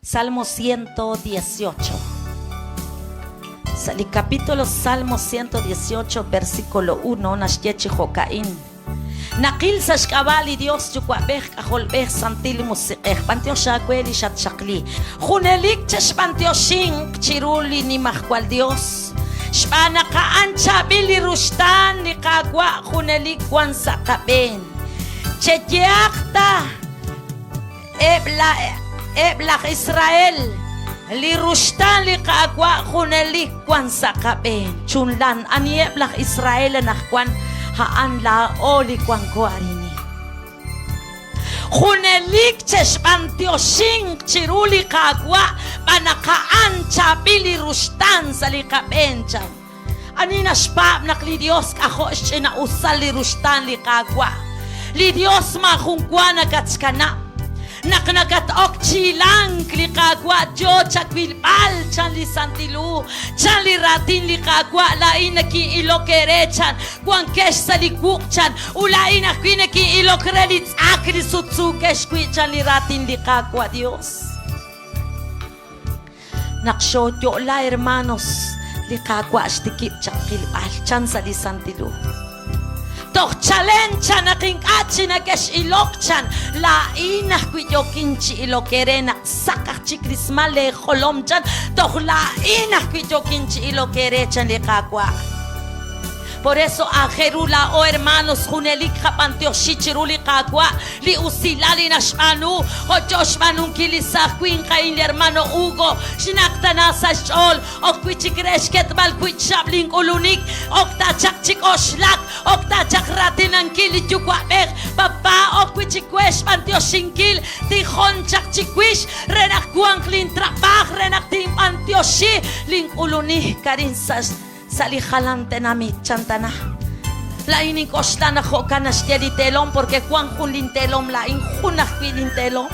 Salmo 118. Sa' li capítulo Salmo 118, versículo 1 naxye chi jo'ka'in, Naqil sa' xk'ab'a' li Dios Yuwa'b'ej, K'ajolb'ej, Santil Musiq'ej, b'antiox aawe li xatxaqli. Junelik chexb'antioxinq chiru li Nimajwal Dios, xb'aan naq a'an chaab'il li ruxtaan li Qaawa' junelik wan sa' qab'een. Cheyehaq ta Eb' la eb' laj Israel, li ruxtaan li Qaawa' junelik wan sa' qab'een. Chunlan, aniheb' laj Israel anaqwan? A'an laa'o li wanko arini. Junelik chexb'antioxinq chiru li Qaawa' b'an naq a'an chaab'il li ruxtaan sa' li qab'een, chan. Ani naxpaab' naq li Dios k'ajo' xch'ina'usal li ruxtaan li Qaawa'? Li Dios maajun wa nakatxkanab'. Naq nakat-ok chi hilank, li Qaawa' yoo chawilb'al, chan li Santil Hu. Chan li raatin li Qaawa', Laa'in nakin'ilok eere, chan, wankex sa' li wuq', chan, ut laa'in ajwi' nakin'ilok re li tz'ak li sutsuukex wi', chan li raatin li Qaawa' Dios. Naq xooyo'la, hermanos, li Qaawa' xtikib' chaq qilb'al, chan sa' li Santil Hu. Toj chalen chan naq ink'a' chi nekex'ilok, chan, laa'in ajwi' yookin chi ilok eere naq saq aj chik rismal leejolom, chan, toj laa'in ajwi' yookin chi ilok eere, chan li Qaawa'. Por eso aajel ru laa'o hermanos junelik qab'antioxi chiru li Qaawa' li usilal li naxb'aanu, jo' yoo xb'aanunkil li saaj winq a'in li hermano Hugo, xnaq tana sa' xch'ool, ok wi' chik re xketb'al wi' chihab' link'ulunik, ok ta chaq chi k'oxlak, ok ta chaq raatinankil li yuwa'b'ej, Papá, ok wi' chik we xb'antioxinkil, tijon chaq chiwix re naq wanq lintrab'aaj re naq tinb'antioxi link'ulunik arin sa' Sa' li jalan tenamit, chan tana. Laa'in nink'oxla naq jo'kan naxye li teelom porque wank jun linteelom laa'in, jun ajwi' linteelom.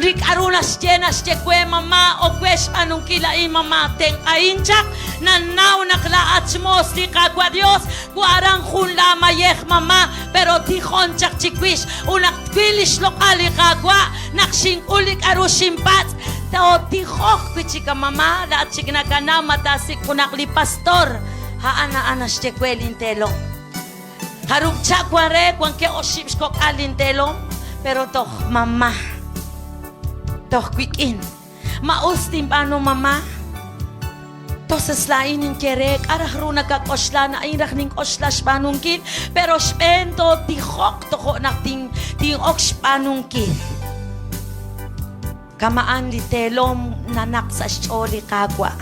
Li k'aru naxye, naxye we, Mamá, ok we xb'aanunkil a'in, mamá, tenq'ahin chaq. Nannaw naq laa'at xmoos li Qaawa' Dios, wa' aran jun laamayej, mamá, pero tijon chaq chiwix. Ut naq twil li xloq'al li Qaawa', naq xink'ul li k'aru xinpatz', tootijoq wi' chik, a mamá, laa'at chik nakanaw ma taasik' junaq li pastor. A'an a'an naxye we linteelom. Jarub' chihab' wan re, wankeb' oxib' xkok'al linteelom, pero toj mamá, toj wik'in. Ma us tinb'aanu mamá? Entonces laa'in ninye re, k'a' raj ru nakak'oxla? A'in raj nink'oxla xb'aanunkil, pero xb'een tootijoq tojo' naq tin'ok xb'aanunkil. Kama'an li teelom nanaq sa' xch'ool li Qaawa'.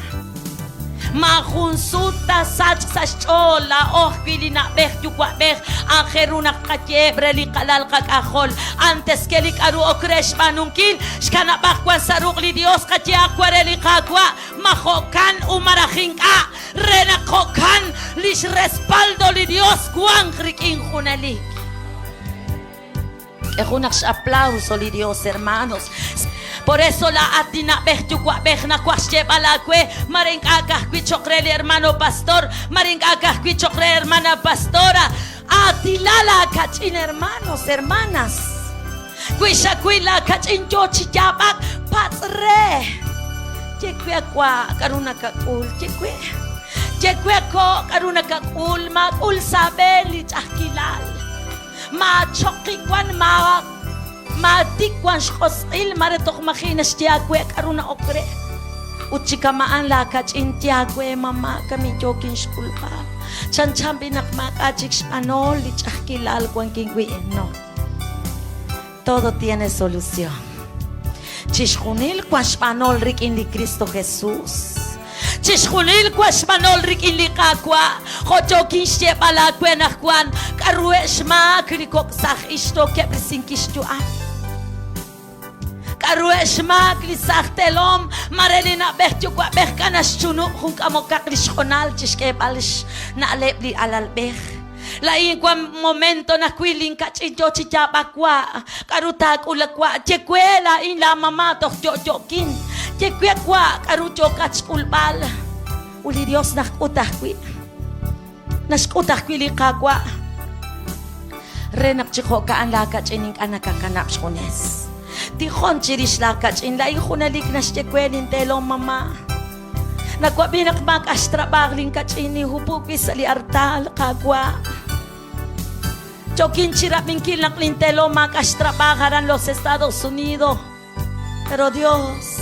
Maajun sut taasachq sa' xch'ool laa'o ajwi' li na'b'ej yuwa'b'ej aajel ru naq tqayeheb' re li qalal qak'ajol antes ke li k'a'ru ok re xb'aanunkil, xkanab'aq wan sa' ruq' li Dios, qayehaq wan re li Qaawa' ma jo'kan u malaj ink'a', re naq jo'kan lix respaldo li Dios wanq rik'in junelik. K'e junaq x'aplauso li Dios, hermanos. Por eso laa'at li na'b'ej yuwa'b'ej nawaj xyeeb'al aawe, mare ink'a' ka'ajwi' cho'q re li hermano pastor, mare ink'a' ka'ajwi' cho'q re hermana pastora, aatilal laakach'in hermanos, hermanas. Wi xawil laakach'in yoo chi yaab'ak, patz' re. Ye we wa' k'aru nakak'ul, ye we. Ye we ko' k'aru nakak'ul, maak'ul sa' aab'een li ch'a'ajkilal. Maachoqi wan, maatik wan xjosq'il, mare toj maji' naxye aawe k'aru na'ok re. Ut chi kama'an laakach'in tye aawe, Mama, kami yookin xk'ulb'al. Chanchan b'i' naq maak'a' chik xb'anol li ch'a'ajkilal wankin wi'. No. Todo tiene solución. Chixjunil wan xb'anol rik'in li Kristo Jesús. Chixjunil wan xb'anol rik'in li Qaawa'. Jo' yookin xyeeb'al aawe anaqwan, k'a'ruheb' xmaak li kok' saaj ix yookeb' risinkil xyu'am? K'a'ruheb' xmaak li saaj teelom? Mare li na'b'ej yuwa'b'ej k'a' naxchunub' jun k'amokaq li xq'onal chixk'eeb'al xna'leb' li alalb'ej. Laa'in wan momento nawil linkach'in yoo chi yaab'ak wa'. K'a'ru taak'ul wa'? Ye we, laa'in laa mama' toj yo'yo'kin. Ye we wa', k'a'ru yookat xk'ulb'al? Ut li Dios naxk'ut ajwi'. Naxk'ut ajwi' li Qaawa' re naq chi jo'ka'an laakach'in ink'a' nakakanab' xjunes. Tijon chirix laakach'in. Laa'in junelik naxye we linteelom mama'. Nawab'i naq maak'a' xtrab'aaj linkach'in, ninhupu wi' sa' li artal, Qaawa'. Yookin chi rab'inkil naq linteelom maak'a' xtrab'aaj aran los Estados Unidos. Pero Dios,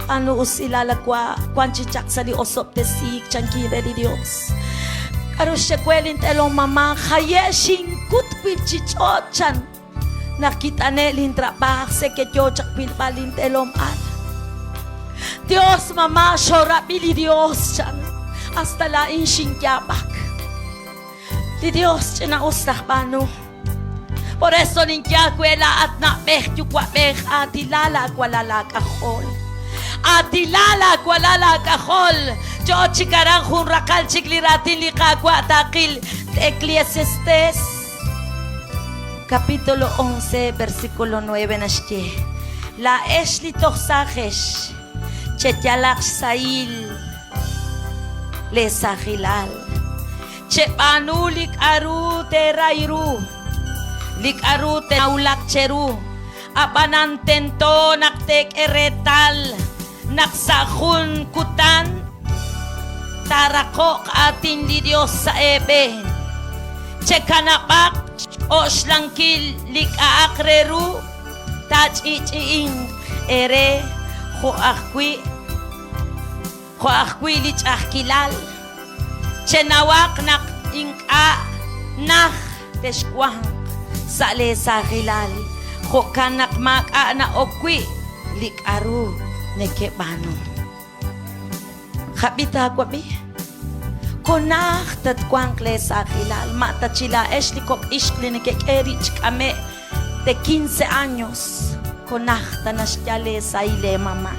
b'aanu usilal awa', wan chi chaq sa' li osob'tesiik, chankin re li Dios. K'aru xye we linteelom mama'? Jaye' xinkut wib' chi ch'och', chan. Naq kit'ane' lintrab'aaj, se ke yo chaq wilb'al linteelom al. Dios, mamá, xoorab'i li Dios, chan. Hasta laa'in xinyaab'ak. Li Dios ch'ina'us laj b'aanu. Por eso ninye aawe laa'at na'b'ej yuwa'b'ej, aatila laawalal aak'ajol. Aatila laawalal aak'ajol. Yo chik aran jun raqal chik li raatin li Qaawa' taaqil Eclesiastes. Capítulo 11, versículo 9 naxye, Laa'ex li toj saajex, cheyalaq xsahil lee saajilal. Cheb'aanu li k'a'ru teeray ru, li k'a'ru te'wulaq cheru, a'b'anan tento naq teek'e reetal naq sa' jun kutan taaraqo'q aatin li Dios sa' eeb'een. Chekanab'aq xk'oxlankil li k'a'aq re ru taach'i'ch'i'inq eere jo' ajwi' jo' ajwi' li ch'a'ajkilal. Chenawaq naq ink'a' najt texwanq sa' lee saajilal, jo'kan naq maak'a' na'ok wi' li k'a'ru nekeb'aanu. Jab'i taawab'i, Ko najt tatwanq lee saajilal, ma ta chi laa'ex li kok' ixq li nekek'e rib' chi k'ame'k de quince años, ko najt ta naxyal lee sahil lee mama'.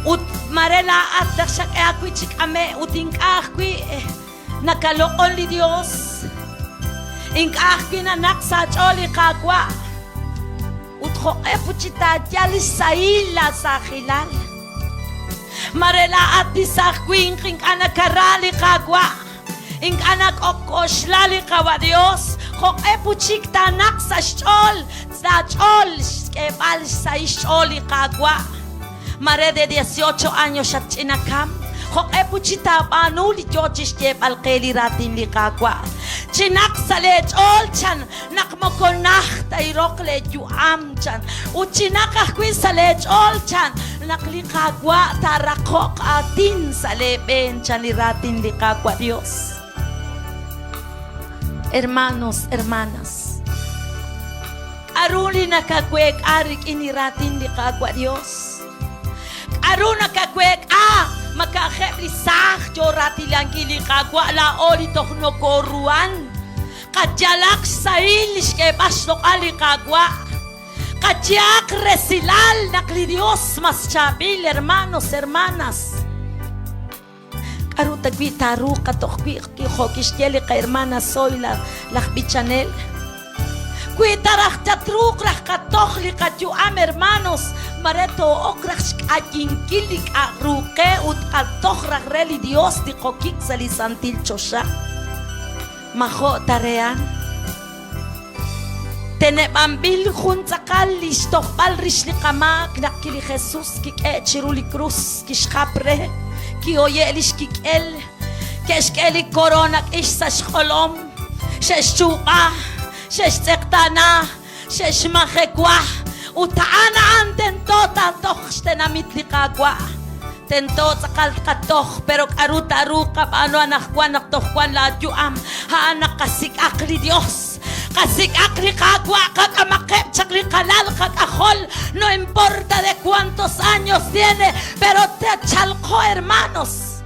Ut mare laa'at naq xak'e aawib' chi k'ame'k ut ink'a' ajwi' nakaloq'on li Dios, ink'a' ajwi' nanaq sa' aach'ool li Qaawa', ut jo'q'e put chi taayal xsahil laasaajilal. Mare laa'at li saaj winq ink'a' nakara li Qaawa', ink'a' nak'oxla li Qawa' Dios, jo'q'e put chik taanaq sa' xch'ool laach'ool xk'eeb'al xsahil xch'ool li Qaawa'. Mare de 18 años xatch'inakam, jo'q'e put chi taab'aanu li yo chi xyeeb'al qe li raatin li Qaawa'. Chinaq sa' leech'ool chan naq moko najt ta roq leeyu'am chan, ut chinaq ajwi' sa' leech'ool chan naq li Qaawa' taaraqo'q aatin sa' leeb'een chan li raatin li Qaawa' Dios. Hermanos, hermanas, k'a'ru li nakaweek'a rik'in li raatin li Qaawa' Dios? K'a'ru nakaweek'a? Ma ka'ajeb' li saaj yo raatilankil li Qaawa' laa'o li toj nokoruhan? Qayalaq xsahil li xk'eeb'al xloq'al li Qaawa'. Qayehaq resilal naq li Dios mas chaab'il, hermanos, hermanas. K'aru tawi' taaruuq qatoj wi' jo' kixye li qahermana Zoila laj b'ichanel? Wi ta raj tatruuq raj qatoj li qayu'am, hermanos, mare too'ok raj xk'ayinkil li k'a'ru qe ut qatoj raj re li Dios li qokik sa' li santil choxa. Ma jo' ta rehan? Teneb'anb'il jun tz'aqal li xtojb'al rix li qamaak naq ki li Jesus kik'e' chiru li krus, kixjap re, kihoye' li xkik'el, ke'xk'e li korona k'ix sa' xjolom, xe'xchuub'a, xe'xtz'eqtaana, xe'xmajewa, ut a'an a'an tento taatoj xtenamit li Qaawa'. Tento tz'aqal tqatoj, pero k'aru taaruuq qab'aanu anaqwan naq toj wan laayu'am? A'an naq qasik'aq li Dios, qasik'aq li Qaawa', qak'amaqeb' chaq li qalal qak'ajol, no importa de cuántos años tiene, pero techalqo hermanos.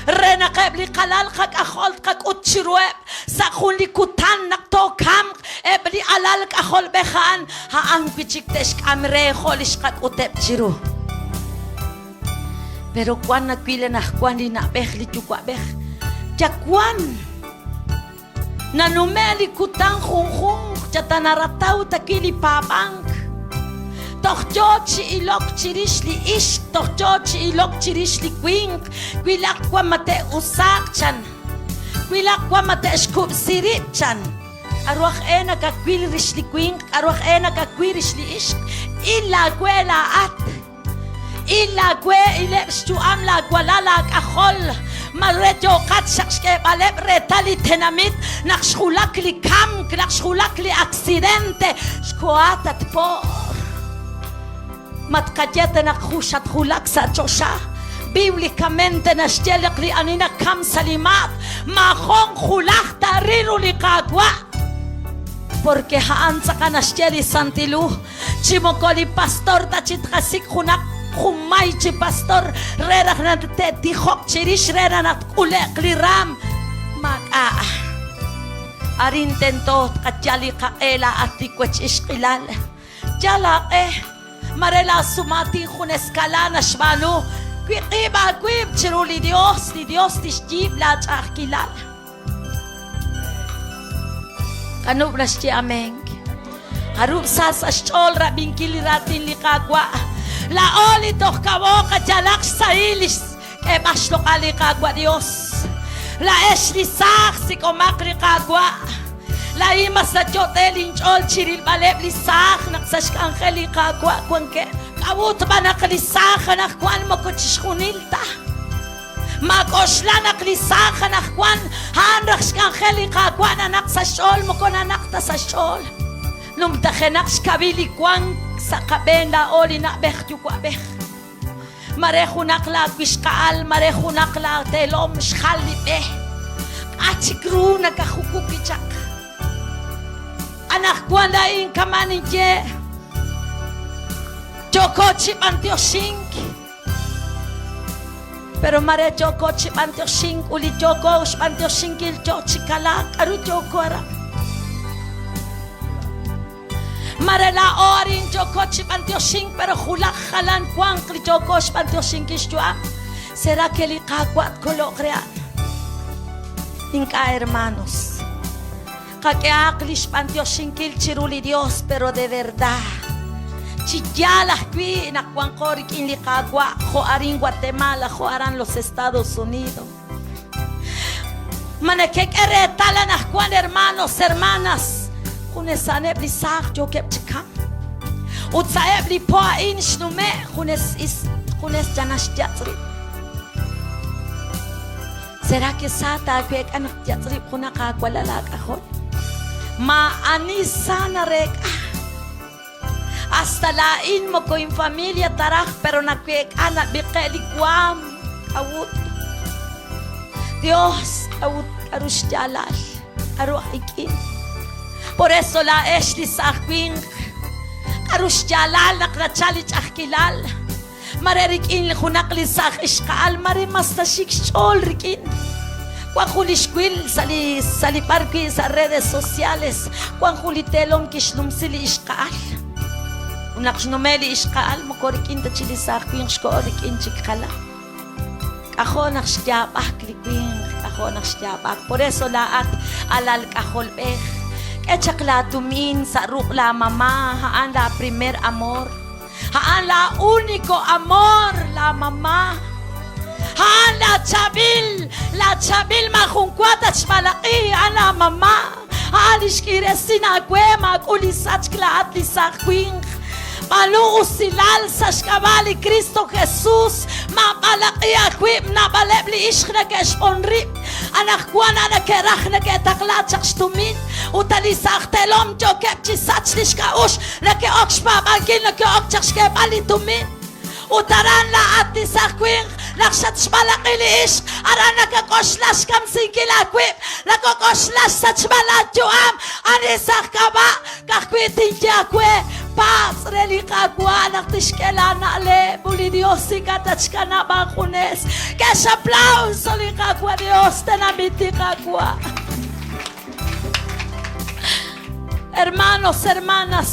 Re naq eb' li qalal qak'ajol tqak'ut chiruheb' sa' jun li kutan naq tookamq, eb' li alal k'ajolb'ej a'an, a'an wi' chik te'xk'am re jo' li xqak'uteb' chiru. Pero wan nawil anaqwan li na'b'ej li yuwa'b'ej yawan Nanume' li kutan junjunq chatanarataw ta wi' li paab'ank. Toj yo chi ilok chirix li ixq, toj yo chi ilok chirix li winq, wilaq wan ma te'usaaq chan, wilaq wan ma te'xkub'si rib' chan. K'aru aj e nakawil rix li winq? K'aru aj e nakawil rix li ixq? Il laawe laa'at. Il laawe, ileb' xyu'am laawalal aak'ajol. Mare yooqat xaq xk'eeb'aleb' reetal li tenamit naq xwulak li kamk, naq xwulak li aksidente, xkohat at po'r. Ma tqaye ta naq ju xatwulak sa' choxa? Biblicamente naxye naq li ani nakam sa' li maak maajon julaj taaril ru li Qaawa'. Porque a'an tz'aqal naxye li Santil Hu. Chi moko li pastor ta chi tqasik' junaq junmay chi pastor re raj naq te'tijoq chirix re raj naq tk'ule'q li raam. Maak'a'. Arin tento tqayal li qaq'e laa'at li wech ixqilal. Yal aaq'e, mare laasumaatin junes kala naxb'aanu. Wiq'ib' aawib' chiru li Yos, li Yos tixyiib' laach'a'ajkilal. Kanub' naxye amén. Jarub' sa sa' xch'ool rab'inkil li raatin li Qaawa'. Laa'o li toj kawo qayalaq xsahil li xk'eeb'al xloq'al li Qaawa' Dios. Laa'ex li saaj sik'omaq li Qaawa'. Laa'in mas nayot'e linch'ool chi rilb'aleb' li saaj naq sa' xk'anjel li Qaawa' wankeb'. K'a'ut b'an naq li saaj anaqwan moko chixjunil ta? Maak'oxla naq li saaj anaqwan a'an raj xk'anjel li Qaawa' nanaq sa' xch'ool, moko nanaq ta sa' xch'ool. Numtajenaq xkawil li wank sa' qab'een laa'o li na'b'ej yuwa'b'ej. Mare junaq laawixqa'al, mare junaq laateelom xjal li b'e. K'a' chik ru nakajukuki chaq? Anaqwan laa'in kama' ninye, yooko chi b'antioxink. Pero mare yooko chi b'antioxink ut li yooko xb'antioxinkil yoo chi kalaak, k'aru yooko aran? Mare laa'o arin yooko chi b'antioxink, pero julaj jalan wanq li yooko xb'antioxinkil xyu'am. Será que li Qaawa' tkoloq re a'an? Ink'a', hermanos. Qak'ehaq li xb'antioxinkil chiru li Dios, pero de verdad. Chi yaal ajwi' naq wanqo rik'in li Qaawa' jo' arin Guatemala, jo' aran los Estados Unidos. Ma nekek'e reetal anaqwan, hermanos, hermanas, junes a'aneb' li saaj yookeb' chi kamk. Ut sa'eb' li po a'in xnume' junes is, junes yal naxyatz' rib'. Será que sa taaweek'a naq tyatz' rib' junaq aawalal aak'ajol? Maa'ani sa nareek'a. Hasta laa'in moko infamilia ta raj, pero naweek'a nab'iqe' li waam. K'a'ut? Dios, k'a'ut k'a'ru xyaalal? K'a'ru aj ik'in? Por eso laa'ex li saaj winq, k'a'ru xyaalal naq nachal li ch'a'ajkilal? Mare rik'in junaq li saaj ixqa'al, mare mas naxik xch'ool rik'in. Wan jun li xwil sa' li sa' li b'ar wi' sa' redes sociales, wan jun li teelom kixnumsi li ixqa'al. Ut naq xnume' li ixqa'al, moko rik'in ta chik li saaj winq xkoho rik'in chik jalan. K'ajo' naq xyaab'ak li winq, k'ajo' naq xyaab'ak. Por eso laa'at alal k'ajolb'ej, k'e chaq laatumin sa' ruq' laamama, a'an laa primer amor. A'an la único amor, la mamá. A'an la chaab'il, la chaab'il maajun wa tatxb'alaq'i, a'an la mamá. A'an li xk'iresin aawe, maak'ul li sachk laa'at li saaj winq. B'aanu usilal sa' xk'ab'a' li Kristo Jesus, maab'alaq'i aawib', naab'aleb' li ixq neke'xb'on rib'. Anaqwan a' neke'raj neke'taqla chaq xtumin, ut a' li saaj teelom yookeb' chi sachk li xk'a'uxl, neke'ok xpaab'ankil, neke'ok chaq xk'eeb'al li tumin. Ut aran laa'at li saaj winq, naq xatxb'alaq'i li ixq, aran nakak'oxla xkamsinkil aawib', nakak'oxla xsachb'al laayu'am. Ani sa' k'ab'a'? Ka'ajwi' tinye aawe, patz' re li Qaawa' naq tixk'e laana'leb' ut li Dios ink'a' tatxkanab' aajunes. K'e xaplauso li Qaawa' Dios, tenamit li Qaawa'. Hermanos, hermanas,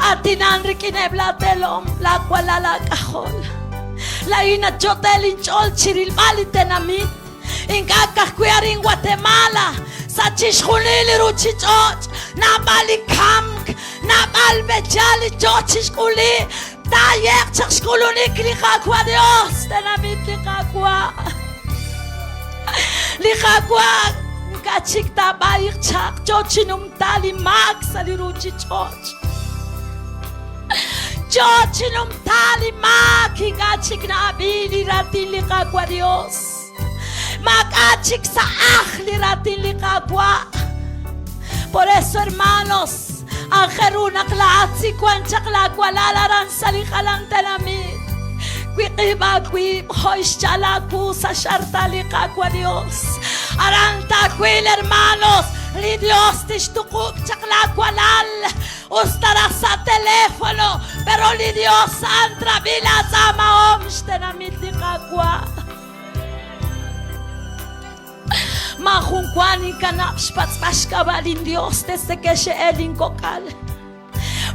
aatinan rik'ineb' laa teelom, laa walal aak'ajol. Laa'in nachot'e linch'ool chirilb'al li tenamit. Ink'a' ka'ajwi' arin Guatemala, sa' chixjunil li ruuchich'och', naab'al li kamk, naab'al b'echal li yo chixk'uli, taaye'q chaq xk'ulunik li Qaawa' Dios, tenamit li Qaawa'. Li Qaawa' Maak'a' chik taab'ayq chaq, yo chi numtaak li maak sa' li ruuchich'och'. Yo chi numtaak li maak, ink'a' chik na'ab'i li raatin li Qaawa' Dios. Maak'a' chik sa' ajl li raatin li Qaawa'. Por eso, hermanos, aajel ru naq laa'at si wank chaq laawalal aran sa' li jalan tenamit. Wiq'ib' aawib' jo' xcha'al aawu sa' xartal li Qaawa' Dios. Aran taawil, hermanos, li Dios tixtuqub' chaq laawalal, us ta raj sa' teléfono, pero li Dios a'an trab'i laatz'aamahom xtenamit li Qaawa'. Maajun wa ninkanab' xpatz'b'al xk'ab'a' lin Dios desde que xe'el linkok'al.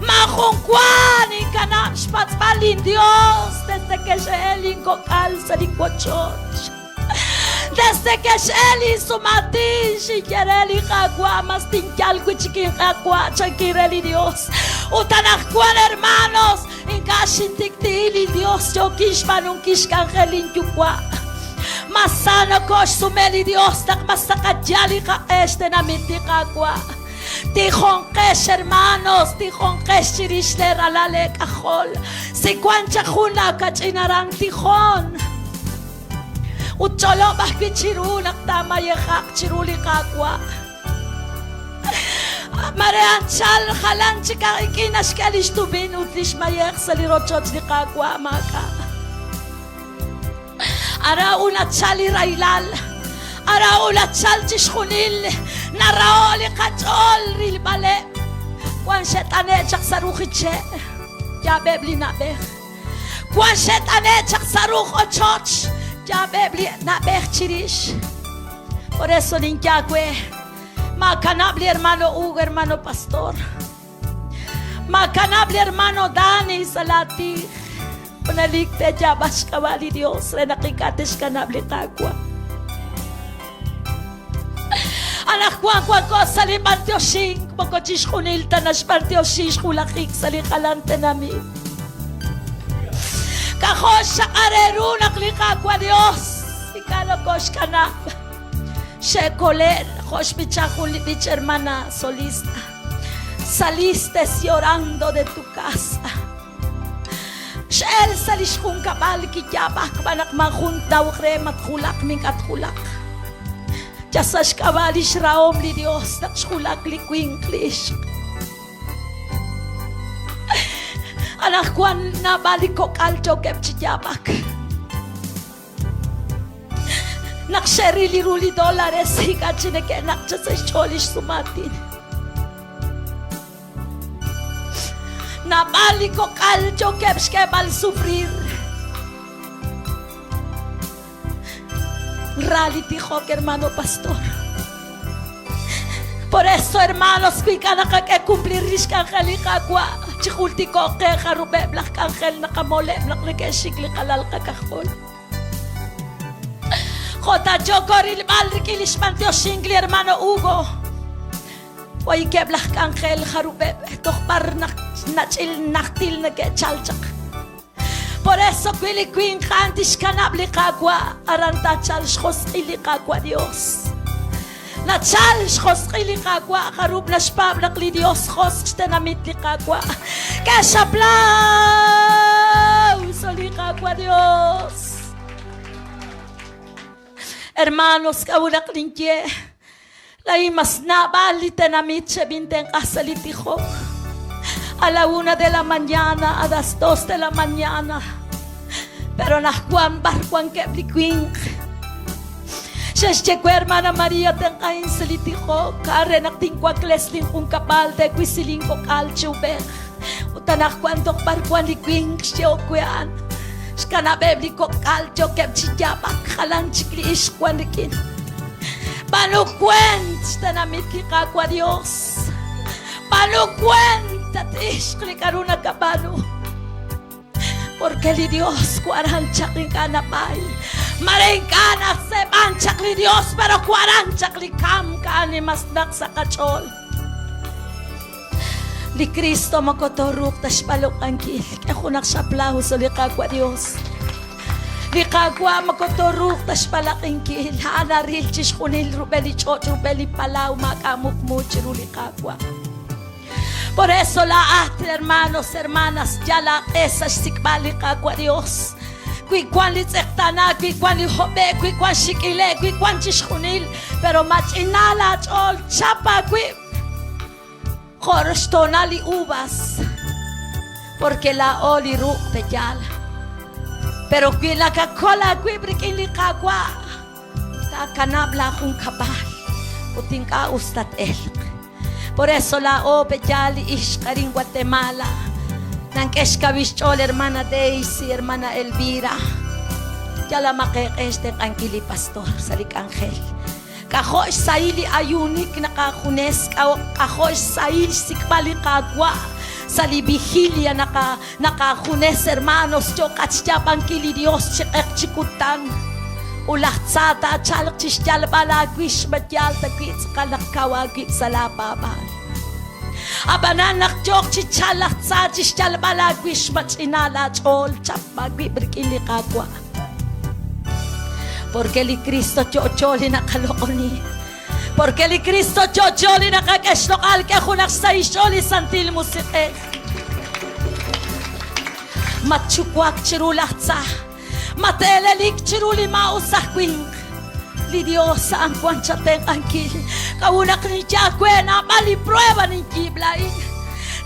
Maajun wa ninkanab' xpatz'b'al lin Dios desde que xe'el linkok'al sa' li wochoch. Desde que x'el linsumaatin xinye re li Qaawa' mas tinyal wi' chik inqaawa' chankin re li Dios. Ut anaqwan hermanos, ink'a' xintik'ti'i li Dios yookin xb'aanunkil xk'anjel linyuwa'. Mas sa nokooxsume li Dios naq mas naqayal li qaq'e xtenamit li Qaawa'. Tijonqex, hermanos, tijonqex chirix lee ralal eek'ajol. Si wank chaq jun laakach'in aran, tijon. Ut ch'olob' ajwi' chiru naq taamayejaq chiru li Qaawa'. Mare anchal jalan chik aarik'in naxk'e li xtumin ut li xmayej sa' li rochoch li Qaawa' maak'a'. Ara ut nachal li rahilal, ara ut nachal chixjunil, naraho' li qach'ool rilb'aleb'. Wan xe't'ane' chaq sa' ruujiche', yaab'eb' li na'b'ej. Wan xe't'ane' chaq sa' ruuj ochoch, yaab'eb' li na'b'ej chirix. Por eso ninye aawe, maakanab' li hermano Hugo, hermano pastor. Maakanab' li hermano Dani sa' laatij. Junelik teeyaab'a xk'ab'a' li Dios re naq ink'a' texkanab' li Qaawa'. Anaqwan wanko sa' li b'antioxink, moko chixjunil ta naxb'antioxi xwulajik sa' li jalan tenamit. K'ajo' xchaq'al re ru naq li Qaawa' Dios ink'a' nokooxkanab'. Xe'kole' jo' xb'icha jun li b'ich hermana solista. Saliste llorando de tu casa. X'el sa' li xjunkab'al kiyaab'ak xb'aan naq maajun tnawq re ma twulaq ma ink'a' twulaq. Yal sa' xk'ab'a' li xrahom li Yos naq xwulak li winq li ixq. Anaqwan naab'al li kok'al yookeb' chi yaab'ak. Naq xe'ril li ru li dólares ink'a' chi neke'naq chaq sa' xch'ool li xsumaatin. Naab'al li kok'al yookeb' xk'eeb'al sufrir. Ra li tijok, hermano pastor. Por eso, hermanos, wi ink'a' naqak'e cumplir li xk'anjel li Qaawa', chijultiko'q qe jarub'eb' laj k'anjel naqamoleb' naq neke'xik li qalal qak'ajol. Jo' tayooko rilb'al rik'in li xb'antioxink li hermano Hugo. Waikeb' laj k'anjel jarub'eb' toj b'ar naq nach'il najtil neke'chal chaq. Por eso wi li winq a'an tixkanab' li Qaawa', aran taachalq xjosq'il li Qaawa' Dios. Nachal xjosq'il li Qaawa' jarub' naxpaab' naq li Dios josq' xtenamit li Qaawa'. K'e xaplauso li Qaawa' Dios. Hermanos, k'a'ut naq ninye Laa'in mas naab'al li tenamit xeb'intenq'a sa' li tijok. A la una de la mañana, a las dos de la mañana. Pero anaqwan b'ar wankeb' li winq. Xe'xye we, Hermana María, tenq'ahin sa' li tijok, re naq tinwakles linjunkab'al, te'wisi linkok'al chi ub'ej. Ut anaqwan toj b'ar wan li winq xyehok we a'an. Xkanab'eb' li kok'al yookeb' chi yaab'ak, jalan chik li ixq wan rik'in. B'aanu kwent xtenamit li Qaawa' Dios. B'aanu kwent at ixq li k'aru nakab'aanu. Porque li Dios waran chaq ink'a' nab'ay. Mare ink'a' naseeb'an chaq li Dios, pero waran chaq li kamk a'an li mas naq sa' qach'ool. Li Kristo moko tooruuq ta xb'aluq'ankil. K'e junaq xaplauso li Qaawa' Dios. Li Qaawa' moko tooruuq ta xb'alaq'inkil, a'an naril chixjunil rub'el li ch'och', rub'el li palaw, maak'a' muqmu chiru li Qaawa'. Por eso laa'at, hermanos, hermanas, yal aaq'e sa' xsik'b'al li Qaawa' Dios. Wi wan li tz'eqtaanaak, wi wan li hob'e'k, wi wan xik'ile'k, wi wan chixjunil, pero mach'ina laach'ool, chap aawib' jo' xtoonal li uvas, porque laa'o li ruq' pe'yaal. Pero wi nakakol aawib' rik'in li Qaawa', taakanab' laajunkab'al ut ink'a' us tat-elq. Por eso laa'o pe'yaal li ixq arin Guatemala nank'e xkawil xch'ool hermana Daisy, hermana Elvira. Yalamaq eeq'e xtenq'ankil li pastor sa' li k'anjel. K'ajo' xsahil li ayuunik naq aajunes, k'ajo' xsahil xsik'b'al li Qaawa' sa' li vigilia naq naq aajunes, hermanos, yooqat xyaab'ankil li Dios chi q'eq chi kutan. Ut laj tza taachalq chi xyalb'al aawix ma yaal ta wi' tz'aqal naq kaw aawib' sa' laapaab'aal. Ab'anan naq yooq chi chalk laj tza chi xyalb'al aawix ma ch'ina laach'ool, chap aawib' rik'in li Qaawa'. Porque li Kristo yo'yo li naqaloq'oni. Porque li Kristo yo'yo li naqak'e xloq'al, k'e junaq xsahil xch'ool li Santil Musiq'ej. Matxuwak chiru laj tza, mat-eelelik chiru li maa'us aj winq. Li Dios a'an wan chatenq'ankil. K'a'ut naq ninye aawe naab'al li prueba ninyiib' laa'in?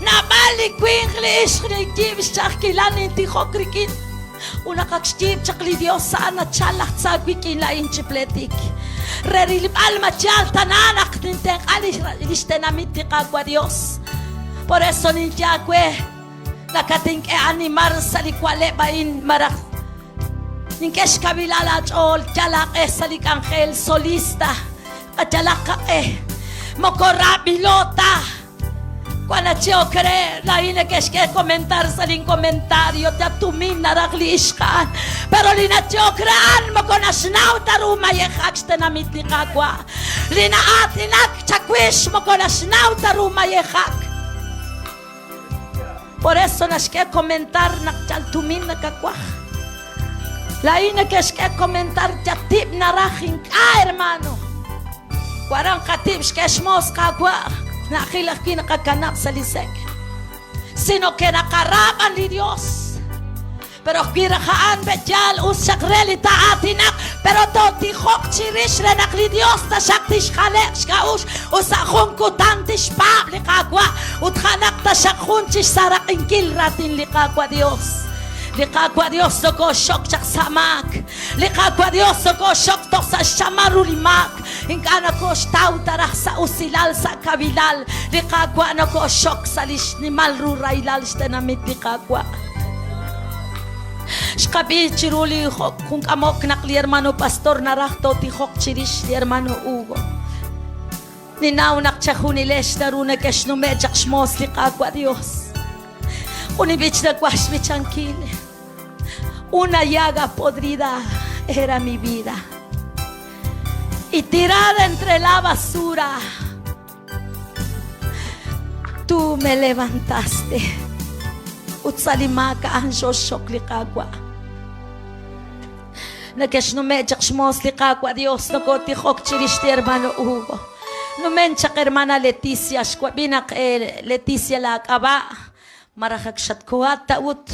Naab'al li winq li ixq ninyiib' xch'a'ajkilal nintijok rik'in. Ut naq ak xyiib' chaq li Dios a'an nachal laj tza wik'in laa'in chi pleetik. Re rilb'al ma yaal tana naq nintenq'a lix tenamit li Qaawa' Dios. Por eso ninye aawe, nakatink'e animar sa' li wa'leb' a'in malaj nink'e xkawilal aach'ool, yal aaq'e sa' li k'anjel solista, qayalaq qaq'e. Moko raab'ilo ta. Wan nachehok re, laa'in neke'xk'e comentar sa' lin comentario, ta tumin naraj li ixq a'an. Pero li nachehok re a'an moko naxnaw ta ru mayejak xtenamit li Qaawa'. Li na'aatinak chawix moko naxnaw ta ru mayejak. Por eso naxk'e comentar naq yal tumin nakawaj. Laa'in neke'xk'e comentar yatib' naraj ink'a' hermano. Waran qatib' xk'e xmoos Qaawa', na'ajil ajwi' naqakanab' sa' li sek'. Sino que naqara b'an li Dios. Pero ajwi' raj a'an pe'yaal us xaq re li taa'aatinaq, pero tootijoq chirix re naq li Dios taxaq tixjale'q xk'a'uxl ut sa' jun kutan tixpaab' li Qaawa' ut ja'naq taxaq jun chixsaraq'inkil raatin li Qaawa' Dios. Li Qaawa' Dios nokooxxok chaq sa' maak. Li Qaawa' Dios nokooxxok toj sa' xchamal ru li maak. Ink'a' nokooxtaw ta raj sa' usilal, sa' kawilal. Li Qaawa' nokooxxok sa' li xnimal ru rahilal xtenamit li Qaawa'. Xqab'i chiru li jun k'amok naq li hermano pastor naraj tootijoq chirix li hermano Hugo. Ninnaw naq chejunilex naru nekexnume' chaq xmoos li Qaawa' Dios. Jun li b'ich nawaj xb'ichankil. Una llaga podrida era mi vida y tirada entre la basura. Tú me levantaste. Ut sa' li maak a'an xoxxok li Qaawa'. Nekexnume' chaq xmoos li Qaawa' Dios, nokotijok chirix li hermano Hugo. Numen chaq hermana Leticia, xwab'i naq eh, Leticia laak'ab'a', maraj ak xatkohat ta ut.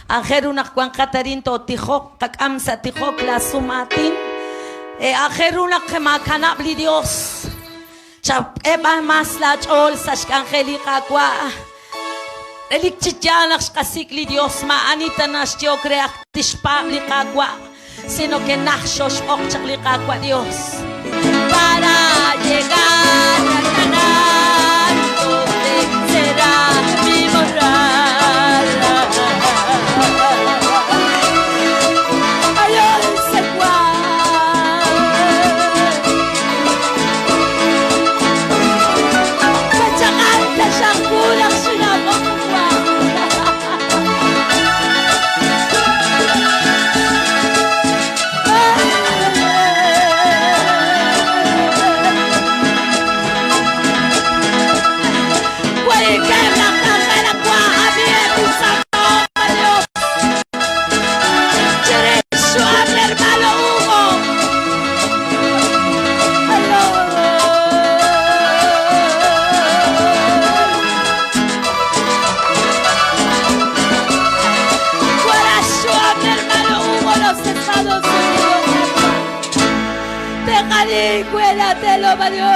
Aajel ru naq wanqat arin tootijoq, qak'am sa' tijok laa sum aatin. Eh, aajel ru naq maakanab' li Dios. Chak'e b'an mas laach'ool sa' xk'anjel li Qaawa'. Relik chi yaal naq xqasik' li Dios, maa'ani ta naxyehok re aj tixpaab' li Qaawa', sino que naj xoxb'oq chaq li Qaawa' Dios. Para llegar a Canaán, donde será mi morada. Allá se Teqali cuélatelo, Dios.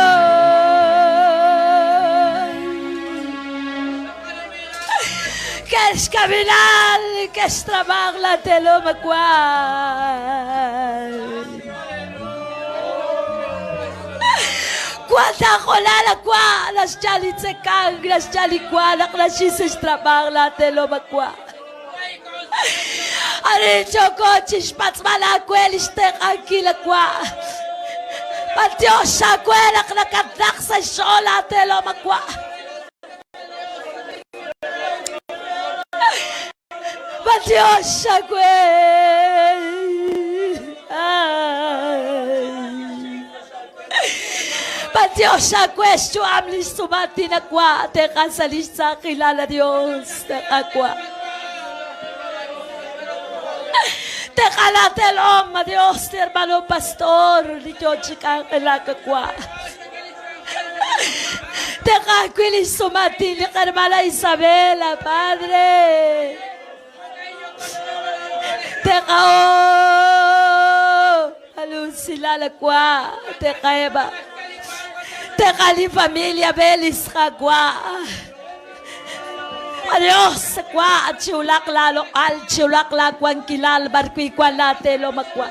Que es caminar, que es trabajar la teloma cual. Cuánta jolala cua, las chalitzecan, las chalicualas, las chises trabajar la teloma cual. Arin choko chixpatz'b'al aawe li xtenq'ankil awa'. B'antiox aawe naq nakatnaq sa' xch'ool aateelom awa'. B'antiox aawe. B'antiox aawe xyu'am li xsumaatin awa' tenq'an sa' li xtz'aqilal a Dios tenq'awa'. Teqalatelom, a Dios, hermano pastor, li yo chi k'anjelak awa'. Teq'ajwi' li xsumatin li hermana Isabela, Padre. Teq'ao, alusilal awa', teq'aeba. Teq'a li familia Belis qakwa'. Adios, akwa, chiulak la lokal, chiulak la kwankilal, barkwi kwan la telo makwa.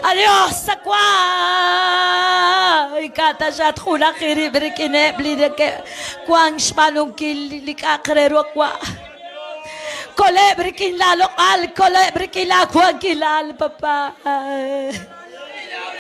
Adios, akwa. Ikata siya at kulakiri berikineb li ke kwang xmanungkil li kakrero akwa. Kole berikin la lokal, kole berikin la kwankilal, papa.